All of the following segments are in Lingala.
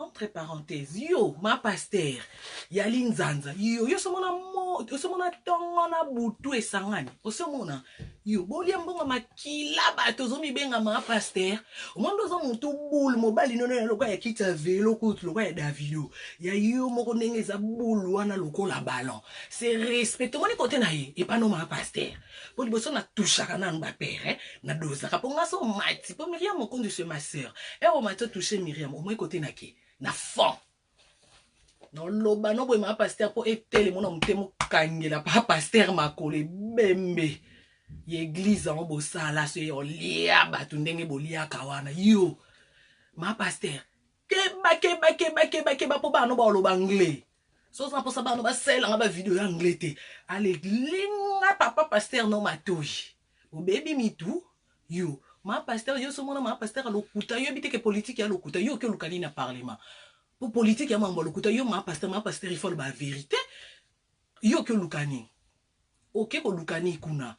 Entre parenthèses, yo ma pasteur ya linzanza, yo yo somona mo, osomona tongo na butu esangani, osomona yo bolia mbongo makila bato ozomibenga ma pasteur, omoni oza mutu boule mobali nono ya lokola ya kiti ya velo kutu lokola ya Davido ya yo moko ndenge eza boule wana lokola ballon, c'est respect tomoni kote na ye epano ma pasteur po liboso na touchaka nanu ba père eh, na dozaka po nga so mati po Miriam Mokonzi c'est ma sœur eh omati toucher Miriam omoi kote na ke na fond noloba no boye ma pasteur po etelemo na motema okangela pa pasteur makolo ebembe ya eglise yango bosala so olia bato ndenge boliaka wana yo ma pasteur keba keba keba keba keba mpo bana no baoloba anglais so oza mposa bana basalelanga bavideo ya anglais te ale linga papa pasteur no matoi obebi mitu yo ma pasteur yo somona ma pasteur lokuta yo yebi te ke politique ya lokuta yo oki oluka nini na parlement po politique ya mambo ya lokuta yo ma pasteur ma pasteur il faut aloba verité yo oki oluka nini Oke koluka nini kuna?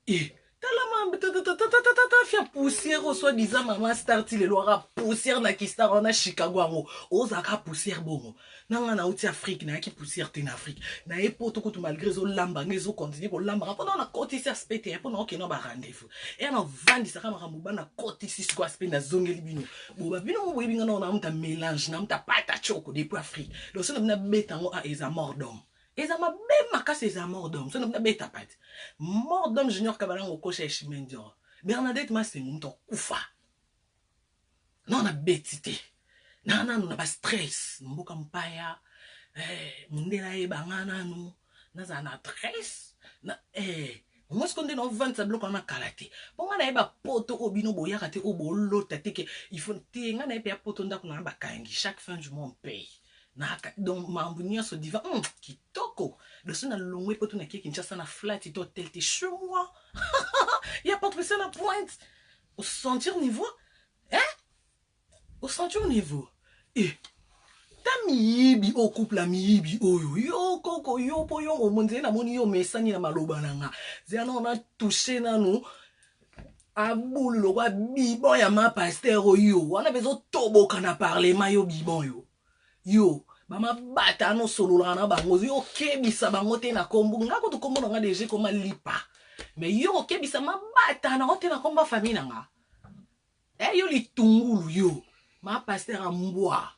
Eh, tala ma tata fia poussière oyo soit disant mama star ti lelo aka poussière na kistar wana Chicago yango ozalaka poussière bongo na nga nauti Afrique nayaki poussière te na Afrique naye poto kutu malgré ezolamba nga ezocontinue kolambaka mpo na nakotisi aspect te mpo na okende ba rendez-vous eya navandisaka makambo ba nakotisi siko aspect nazongeli bino boba bino mo boyebi nga nao namuta mélange namuta pata choko depuis Afrique donc so na bino abeta yango a eza mort d'homme Eza mabe makasi eza mort d'homme. Soki na beta pati. Mort d'homme Junior Kabalango okosha Eshime Ndior. Bernadette Masengo moto akufa. Non na beti te. Na nanu na ba stress mboka mpaya. Eh, mundele ayeba nga nanu. Nazala na stress. Na eh moi siko nde naovandisa biloko wana kala te mpo ngai nayeba poto oyo bino boyaka te oyo bolota te ke il faut te ngai nayebi ya poto ndako na bakangi chaque fin du mois on paye naka donc mambo nyonso diva kitoko doso na longwe poto na kie Kinshasa na flat to hotel te chez moi ya Patricia na pointe osentir niveau hein osentir niveau eh ta miyibi oyo couple ya miyibi oyo yo koko yo mpo yo omonzeli namoni yo omesani na maloba na nga zela nano na touche nanu abulu lokwa bibon ya ma pasteur oyo wana mpe ezotoboka na parlement yo bibon yo yo bamabata ano osololaka na bango yo okebisa bango te na kombo nga kutu kombo na nga deja ekoma lipa me yo okebisa mabata na te na kombo ya famille na nga e yo litungulu yo ma pasteur ya mbwa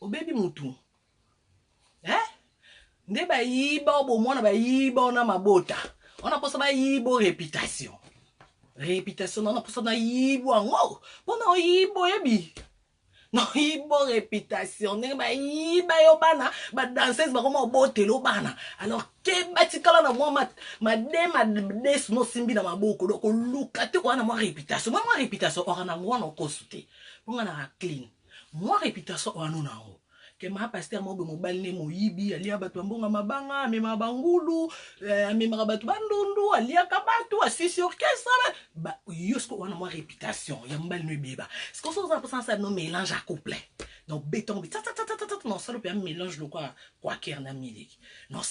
obebi mutu eh? Nde bayiba o bomwana bayiba o na mabota wana mposa bayiba o reputation reputation na mposa nayibo yango mpo na oyiba oyebi nayibo reputation ndenge bayiba yo bana badanseuse bakoma obotela o bana alors keba tikala na mwa made madesu nosimbi na maboko donc oluka te oya na mwa reputation mwa mwa reputation ora nango wana okosu te mpo nga naka clean mwa reputation oya no na yango ke ma pasteur moko boye mobali ne moyibi alia bato ya mbongo mabanga amemaka bangulu eh, amemaka bato bandundu aliaka bato asisi orchestre ba, yo siko wana mwa réputation ya mobali no ebeba siko so oza na mposa nasala no mélange ya couple donc beton bi tatatatata na osala mpe ya mélange lokwa quaker na miliki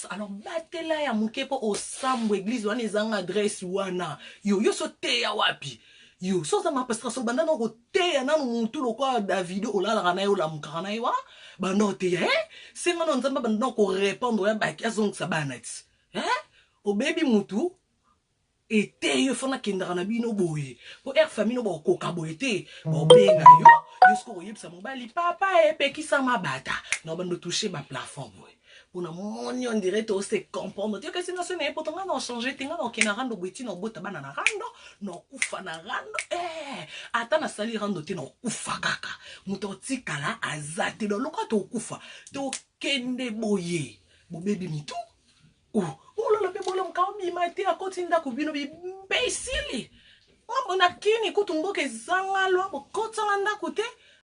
alors batela ya moke mpo osambwa eglise wana ezanga adresse wana yo yo so teya wapi yo so oza ma pasteur so banda na koteya nanu mutu lokola Davido olalaka na ye olamukaka na ye wana banda oteya eh? Senga na nzambe banda na korepondre ya baki azongisa bana ti eh? Obebi mutu eteyo fo nakendaka na bino boye po aire famille no bakokoka boye te baobenga yo yo sikoyo koyebisa mobali papa epekisa mabata na bando touche ba plafond boye mpona moni on dirait to se comprendre te kasi nga so naye poto nga na change te nga na okende na rando boye ti na obota bana na rando na okufa na rando eh, ata nasali rando te na okufa kaka moto otikala aza te donc lokola tokufa tokende boye bobebi mitu oh, olala mpe bolamuka obima te akoti ndako bino bibesili na kini kutu mboka ezanga lwa bokotanga ndako te.